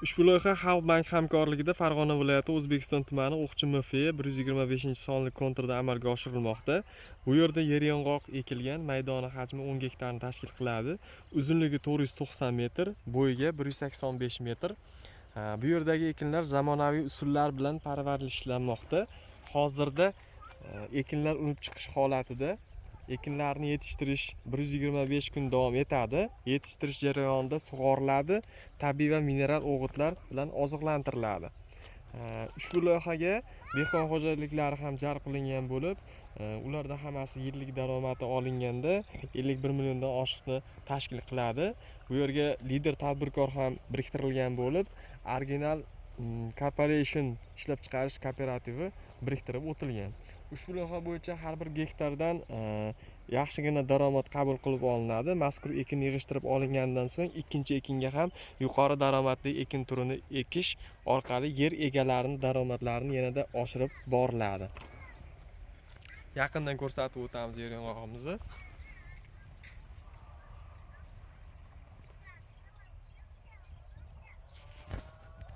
Ushbu loyiha Xalq bank hamkorligida Farg'ona viloyati, O'zbekiston tumani, O'qchi MFE 125-sonli konturda amalga oshirilmoqda. Bu yerda yer yong'oq ekilgan, maydoni hajmi 10 gektarni tashkil qiladi. Uzunligi 490 metr, bo'yiga 185 metr. Bu yerdagi ekinlar zamonaviy usullar bilan parvarishlanmoqda. Hozirda ekinlar unib chiqish holatida. Ekinlarni yetishtirish 125 kun davom etadi. Yetishtirish jarayonida sug'oriladi, tabiiy va mineral o'g'itlar bilan oziqlantiriladi. Ushbu loyihaga dehqon xo'jaliklari ham jalb qilingan bo'lib, ularda hammasi yillik daromadi olinganda 51 milliondan oshiqni tashkil qiladi. Bu yerga lider tadbirkor ham biriktirilgan bo'lib, Original Corporation ishlab chiqarish kooperativi biriktirib o'tilgan. Ushbu loyiha bo'yicha har bir gektardan yaxshigina daromad qabul qilib olinadi. Mazkur ekin yig'ishtirib olingandan so'ng ikkinchi ekinga ham yuqori daromadli ekin turini ekish orqali yer egalarini daromadlarini yanada oshirib boriladi. Yaqindan ko'rsatib o'tamiz yer yong'og'imizni.